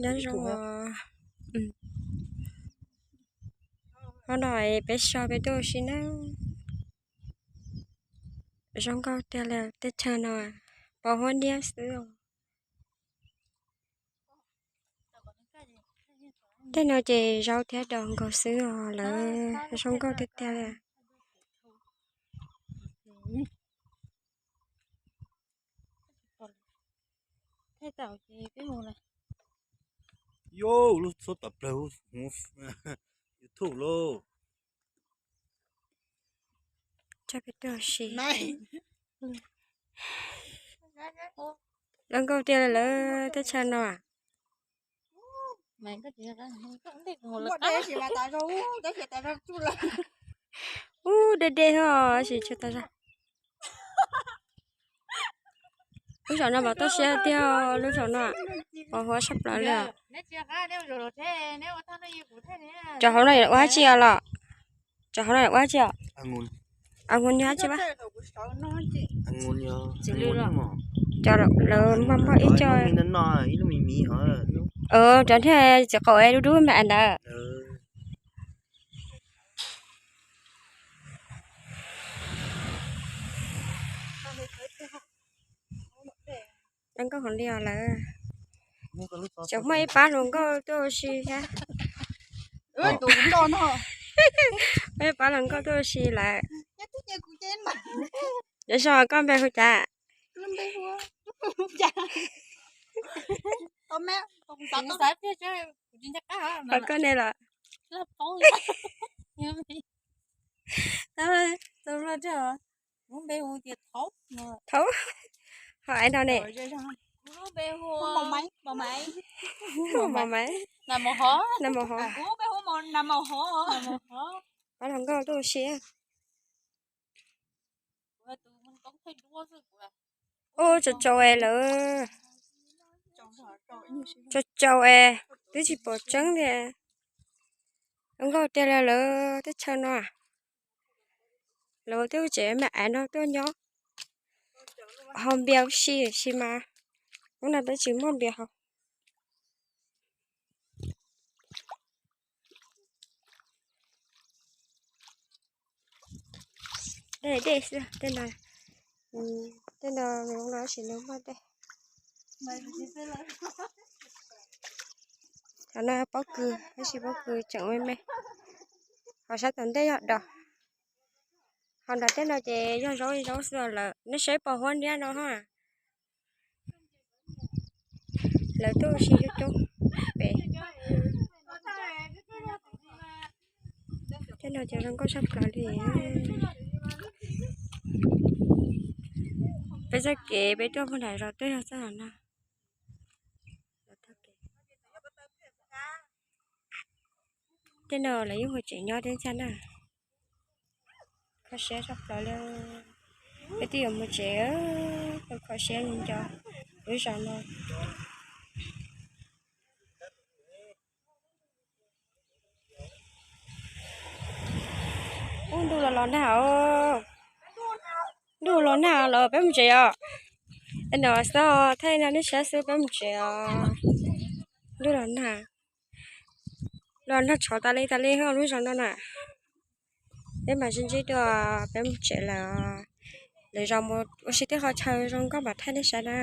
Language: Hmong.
Nyob zoo. Qhov no peb so peb tuaj ua si na. Zoo nkauj tiag li teb chaws no, pos huab niab xwb. Tej no ces zaub thiab dos nkaus xwb os lawv, zoo nkauj tiag tiag li. Yo, lub txhua tom plawg YouTube lauj. Coj peb tuaj ua si. Zoo nkauj tiag li lawv teb chaws no. Ub, deb deb os, sis tsis tas zog. Lub saum no mas toj siab tiag, lub saum no pos huab sab plaws li. Cov hauv no ua dab tsi os los? Cov hauv no ua dab tsi os? Nws ua dab tsi as? Cov lawv muaj muaj ib co, cov thiaj txiv qaum dub dub me ntawd. Zoo nkauj heev li os lawv. Tseem muaj ib pab hluas nkauj tuaj ua si thiab. Muaj ib pab hluas nkauj tuaj ua si lawm. Yog zoo, koj npe hu cas? Koj ne los? Thaub, ho ai no ne? Mos Maiv, Nas Mos Hov. Pab hluas nkauj tuaj ua si. Ub, tsaus tsaus es lawv, tsaus tsaus es twb tsis pom tseeb li. Zoo nkauj tiag li lawv teb chaws no. Lawv twb tsev me aiv no tuaj nyob, haus npias ua si tab sis mas hnub no peb tsis muaj npias haus. Dej dej xwb tej no, tej no zoo no tab sis nws muaj dej. Cov no pob kws tab sis pob kws tseem me me, ho sab tom ntej yog dos. Ho nram tej no ces yog zaub zaub xwb lawm, nej saib pos huab niab no ha. Lawv tuaj ua si coob coob pem. Tej no ces zoo nkauj tshaj plaws li. Peb txoj kev peb tuaj puag nram zos tuaj yog txoj no. Tej no lawv yeej hu tsev nyob thiab ntag na. Kho siab tshaj plaws li. Peb twb yuav mus tsev, kho siab nco lub zos no. Ub, ntuj los los nag os. Ntuj los nag los peb mus tsev os. Es no xwb, thaij no nej saib xwb peb mus tsev os. Ntuj los nag, los nag tshov tas li tas li lub zos no na. Peb mam sib ntsib dua, peb mus tsev lawm. Lwm zaus mus ua si tej qhov chaw zoo nkauj mam thaij nej saib na.